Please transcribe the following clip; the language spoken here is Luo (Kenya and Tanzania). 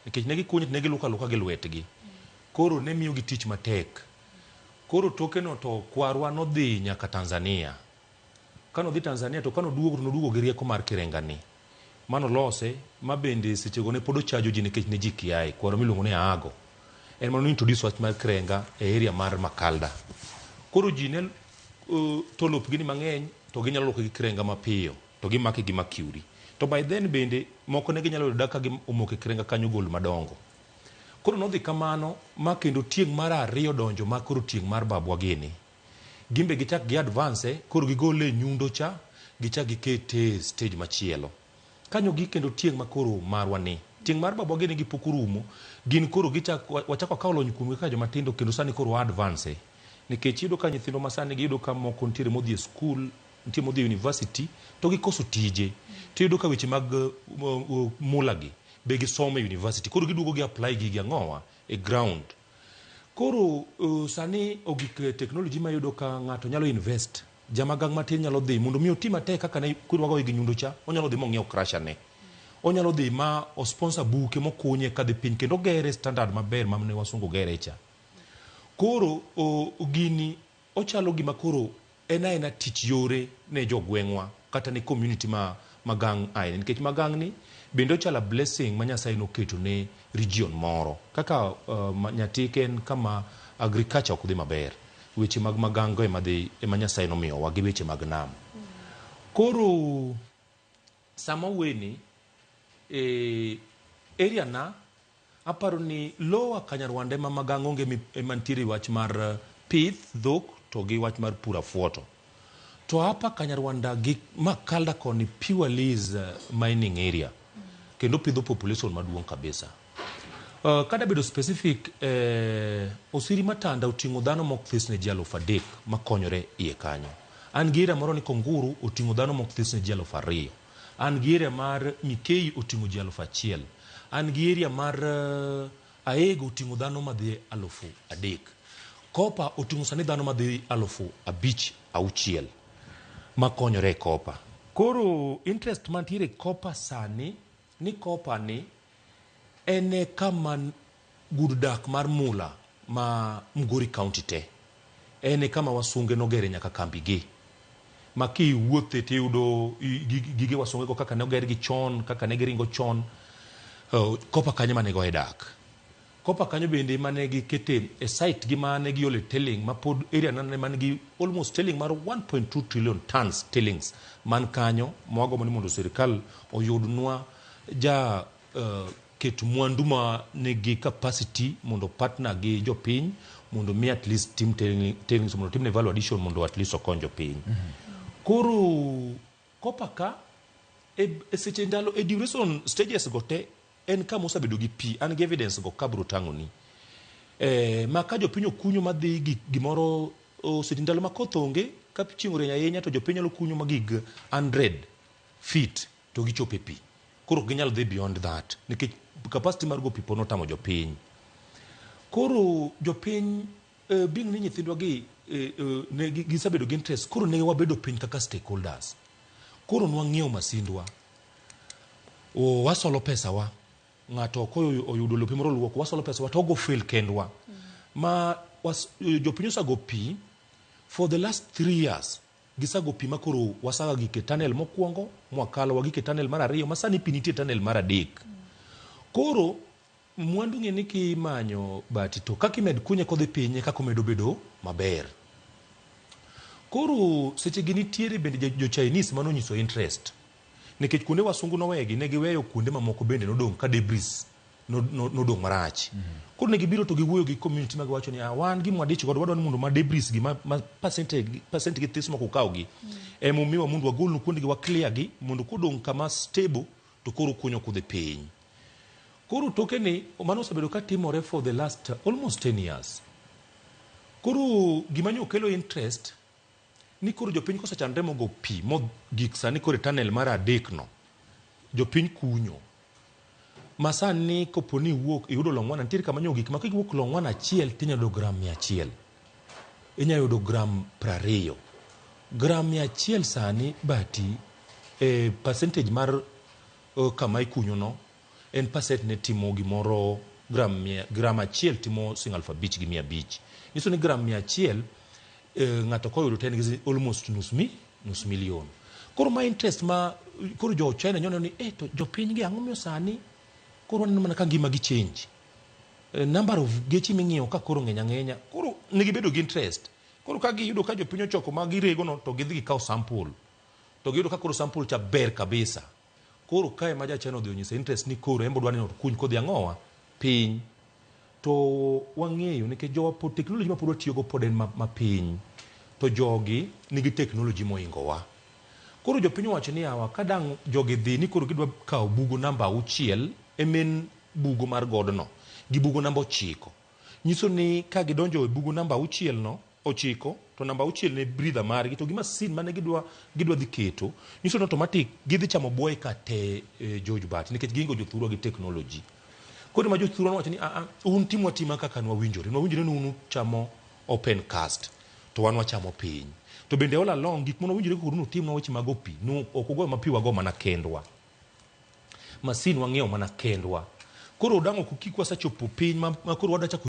Nikech ne gikunyo to ne giluko aluka gi lwetgi. Koro ne miyogi tich matek. Koro toke no to kwarwa nodhi nyaka Tanzania. Kane odhi Tanzania to kane oduogo to noduogo gi rieko mar kirenga ni. Mano olose ma bende sechego ne pod ochajo ji nikech ne ji kiaye. Kwarwa miluongo ni Aago. En mano introduce wach mar kirenga e area mar Makalda. Koro ji ne to lopgi ni mang'eny to ginyalo luoke gi kirenga mapiyo to gimake gi mercury. To by then bende moko ne ginyalo yudo ka omoko e kirenga kanyo gol madongo. Koro nodhi kamano ma kendo tieng' mar ariyo donjo ma koro tieng' mar babwa gini. Gin be gichak gi advance koro gigole e nyundo cha gichak gikete e stage machielo. Kanyo gi kendo tieng' ma koro marwa ni. Tieng' mar babwa gini gi pok orumo. Gin koro gichak wachak wakawo lony kuomgi kaka joma tindo kendo sani koro wa advance. Nikech iyudo ka nyithindwa masani gi iyudo ka moko nitiere modhi e skul, nitie modhi e university to gikoso tije. To iyudo ka weche mag mula gi be gisomo e university. Koro giduogo gi apply gigi ang'owa e ground. Koro sani ogik e technology ma iyudo ka ng'ato nyalo invest. Jamagang' matin nyalo dhi mondo mi oti matek kaka ne koro wagoye gi nyundo cha, onyalo dhi mong'iew crusher ne. Onyalo dhi ma o sponsor buke mokunye kadhi piny kendo ogere standard maber ma ne wasungu gere cha. Koro gini ochalo gima koro en aena tich yore ne jogweng'wa kata ne community ma Magang' ae nikech Magang' ni bende ochalo a blessing ma Nyasaye noketo ne region moro. Kaka Nyatike en kama agriculture ok dhi maber. Weche mag Magang' go ema dhi ema Nyasaye nomiyowa gi weche mag nam. Koro sama weni e area na Aparo ni lower Kanyarwanda ema Magang' onge ema nitiere wach mar pith dhok to gi wach mar pur afuoto. To upper Kanyarwanda gi Makalda koni purely is mining area kendo pidho population maduong' kabisa. Kada bedo specific, Osiri Matanda oting'o dhano mok this ne ji 3000 makonyore iye kanyo. An gi area moro ni Konguru oting'o dhano mok this ne ji 2000. An gi area mar Mikei oting'o ji 1000. An gi area mar Aego oting'o dhano madhi 3000. Kopa oting'o sani dhano madhi 5000 6,000 makonyore e Kopa. Koro interest mantiere e Kopa sani ni Kopa ni en e kama gud dak mar mula ma Migori County te. En e kama wasunge nogere nyaka kambi gi. Ma kiwuothe tiyudo gige wasunge go kaka nogergi chon, kaka ne giringo chon. Kopa kanyo ema ne goye dak. Kopa kanyo bende ema ne gikete e site gi ma ne giole tailing ma pod area na man gi almost tailing mar 1.2 trillion tons tailings man kanyo ma wagombo ni mondo sirikal oyudnwa ja ket mwandu ma nigi capacity mondo partner gi jopiny mondo mi at least tim tailings mondo timne value addition mondo at least okony jopiny. Koro Kopa ka e seche ndalo e duration stages go te en kama osebedo gi pi an gi evidence go kabro tang'oni. Ma ka jopiny okunyo madhi gi gimoro seche ndalo ma koth onge ka chieng' orieny ahinya to jopiny nyalo kunyo ma gig 100 feet to gichopo e pi. Koro ok ginyal dhi beyond that nikech capacity mar go pi pod notamo jopiny. Koro jopiny being ni nyithindwa gi ne gisebedo gi interest koro ne wabedo piny kaka stakeholders. Koro nwang'iewo masindwa, wasolo pesawa, ng'ato ok oyudo lope moro oluoko, wasolo pesawa to wago fill kendwa. Ma jopiny osago pi for the last 3 years. Gisago pi ma koro wasaga gik e tunnel mokwongo, mwakalo wagik e tunnel mar ariyo, ma sani pi nitie e tunnel mar adek. Koro mwandu ng'e ni kimanyo bati to kaka imed kunye kodhi piny e kaka omedo bedo maber. Koro seche gi nitiere bende jo Chinese mane onyiso interest. Nikech kuonde wasungu nowegi, ne giweyo kuonde mamoko bende nodong' ka debris nodong' marach. Koro ne gibiro to giwuoyo gi community ma giwacho ni wan gima wadich godo wadwa ni mondo ma debris gi ma percent gi this moko ukaw gi. Ema omiwa mondo wagolnu kuonde gi wa clear gi mondo kodong' kama stable to koro ukunyo kudhi piny. Koro toke ni mano osebedo ka timore for the last almost 10 years. Koro gima nyo kelo interest ni koro jopiny kosechandre mogo pi mo gik sani koro e tunnel mar adek no jopiny kunyo. Ma sani kopo ni iwuok iyudo Longwana nitiere kama nyo gik ma kiwuok Longwana achiel tinyalo yudo gram 100. Inyalo yudo gram 20. Gram 100 sani bati e percentage mar kama ikunyo no En percent ne timo gimoro gram, gram achiel timo siling 5,500. Nyiso ni gram 100 ng'ato koyudo to en gi almost nus million. Koro ma interest ma koro jo China nyono ni to jopiny gi ang'o miyo sani koro waneno mana ka ngima gi change. Number of geche ming'iewo ka koro ng'eny ang'enya. Koro negibedo gi interest. Koro ka giyudo ka jopiny ochoko ma girego no to gidhi gikawo sample. To giyudo ka koro sample cha ber kabisa. Koro kae ma ja China odhi onyiso interest ni koro en bodwa ni okuny kodhi ang'owa piny. To wang'eyo nikech jowa pod technology ma pod watiyogo pod en ma piny. To jogi nigi technology mohingowa. Koro jopiny owacho ni yawa ka dang' jogi dhi ni koro gidwa kawo bugo namba 6 e main bugo mar godno gi bugo namba 9. Nyiso ni ka gidonjo e bugo namba 6 no 9 to namba 6 ne breather margi to gi masin mane gidwa dhi keto nyiso ni automatic gidhi chamo buoye ka te George Bat nikech giingo jothurwa gi technology. Koro ma jothurwa nowacho ni a un timwa tima kaka nwawinjore. Nwawinjore ni un uchamo open cast to wan wachamo piny. To bende all along gik mane wawinjore kodu nutimnwa weche mag pi nu ok ugoyo ma pi wago mana kendwa. Masin wang'iewo mana kendwa. Koro dang' ok kik wasechopo piny ma koro wadwa chako